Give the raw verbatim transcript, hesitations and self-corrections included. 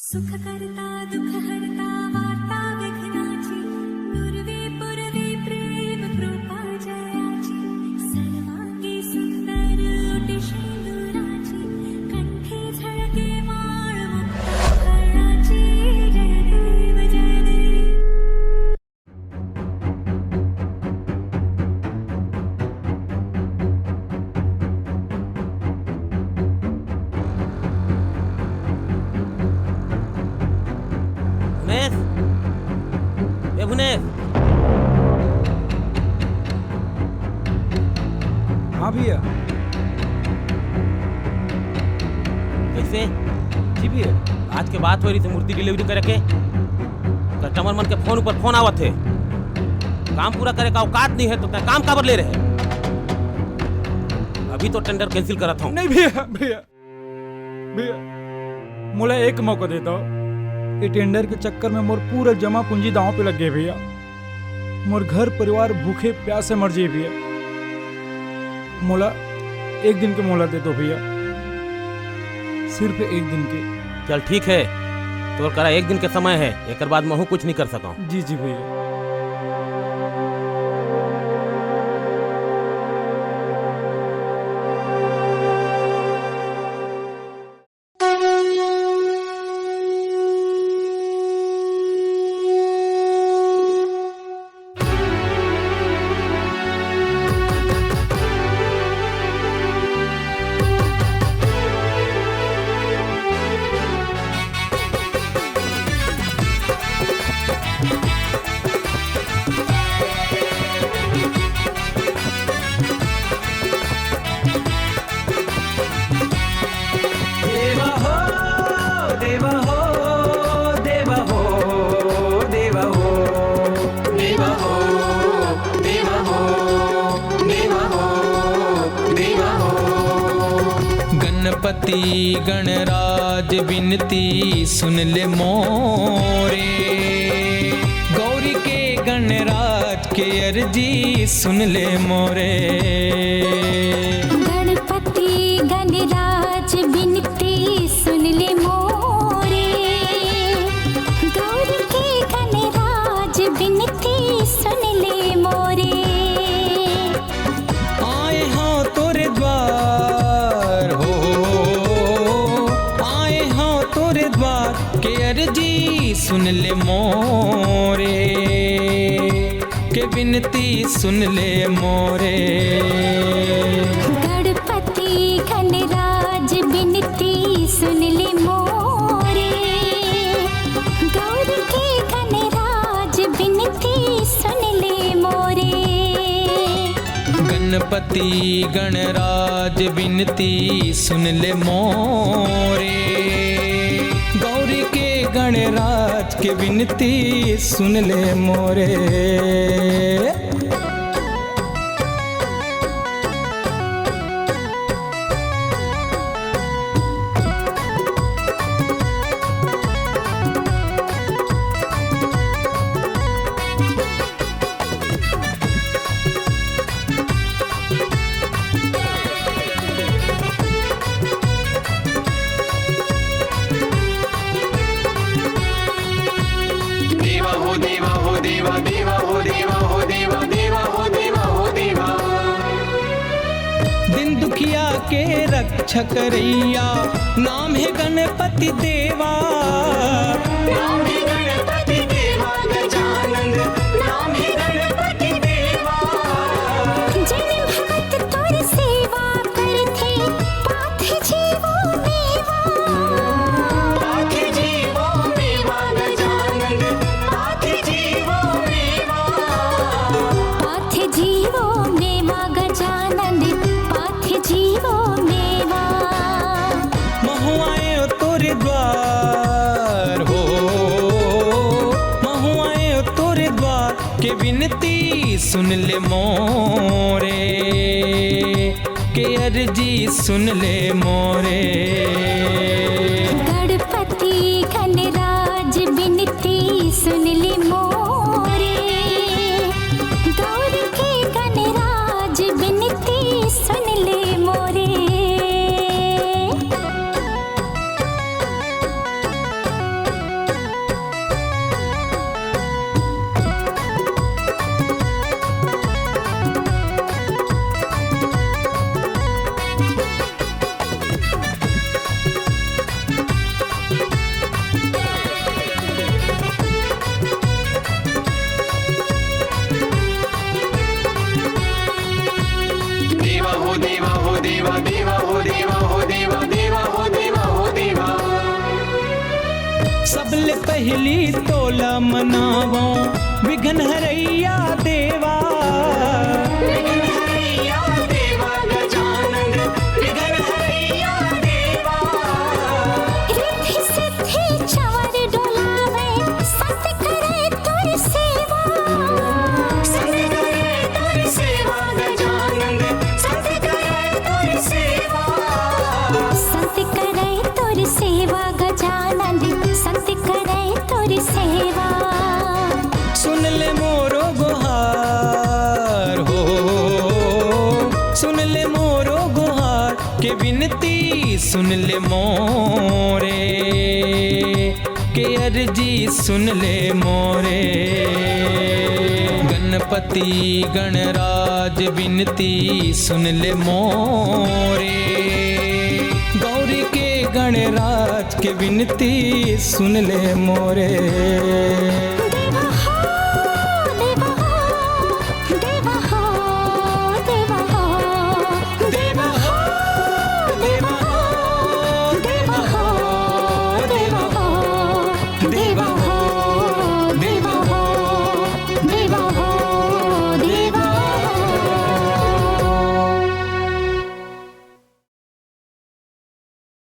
सुखकर्ता दुःखहर्ता वार्ता विघ्नाची, पूर्वे पूर्वे प्रेम कृपा जयाची, सर्वांगी सुंदर ओटी शेंदुराची, कंठी झळके माळ मुक्ता फळाची. जय देव जय देव. भुनेश, ए भुनेश। हाँ भैया। कैसे? जी भैया। आज के बात हो रही थी मूर्ति डिलीवरी करे के, कस्टमर मन के फोन ऊपर फोन आवत हे। काम पूरा करे का औकात नहीं है तो तैं काम काबर ले रहे? अभी तो टेंडर कैंसिल करत हूँ। नहीं भैया, भैया, भैया, मोला एक मौका दे दव। ये टेंडर के चक्कर में मोर पूरा जमा पूंजी दांव पे लग गए भैया। मोर घर परिवार भूखे प्यासे मर जाए भैया। मोला एक दिन के मोहलत दे दव भैया, सिर्फ एक दिन के। चल ठीक है, तोर करा एक दिन के समय है, एकर बाद महू कुछ नहीं कर सकव। जी, जी भैया। देवा हो, देवा हो, देवा हो, देवा हो, देवा हो, देवा हो, देवा हो, देवा हो। गणपति गणराज बिनती सुन ले मोरे, गौरी के गणराज के अरजी सुन ले मोरे। गणपति गणराज बिनती सुन ले मोरे, गौरी के गणराज बिनती सुन ले मोरे। आए हंव तोरे द्वार हो, आए हंव तोरे द्वार, के अरजी सुन ले मोरे, के बिनती सुन ले मोरे। गणपति गणराज बिनती सुन ले मोरे, गौरी के गणराज बिनती सुन ले मोरे। गणपति गणराज बिनती सुन ले मोरे, गौरी के गणराज के बिनती सुन ले मोरे। देवा हो, देवा हो, देवा, देवा हो, देवा हो, देवा, देवा हो, देवा हो, देवा। दिन दुखिया के रक्षा करैया, नाम है गणपति देवा। नाम है गणपति देवा गजानंद, नाम है गणपति देवा। जन भगत तोर सेवा करथे, पाथे जीवो मेवा। पाथे जीवो मेवा गजानंद, पाथे जीवो मेवा। पाथे जीवो मेवा गजानंद, पाथे जीवो मेवा। महू आएंव तोरे द्वार हो, महू आएंव तोरे द्वार, के बिनती सुन ले मोरे, के अरजी सुन ले मोरे। गणपति गणराज बिनती सुन ले मोरे, गौरी के गणराज बिनती सुन ले मोरे। सबले पहिली तोला मनावों विघ्न हरैया देवा। विघ्न हरैया देवा गजानन, विघ्न हरैया देवा। रिद्धि सिद्धि चंवर डोलावे, संत करे तोर सेवा। संत करे तोर सेवा गजानन, संत करे तोर सेवा। संत करे तोर सेवा गजानन, संत करे तोर सेवा। सुन ले मोरो गोहार हो, सुन ले मोरो गोहार के विनती सुन ले मोरे, के अर्जी सुन ले मोरे। गणपति गणराज विनती सुन ले मोरे, गौरी के गणराज के विनती सुन ले मोरे।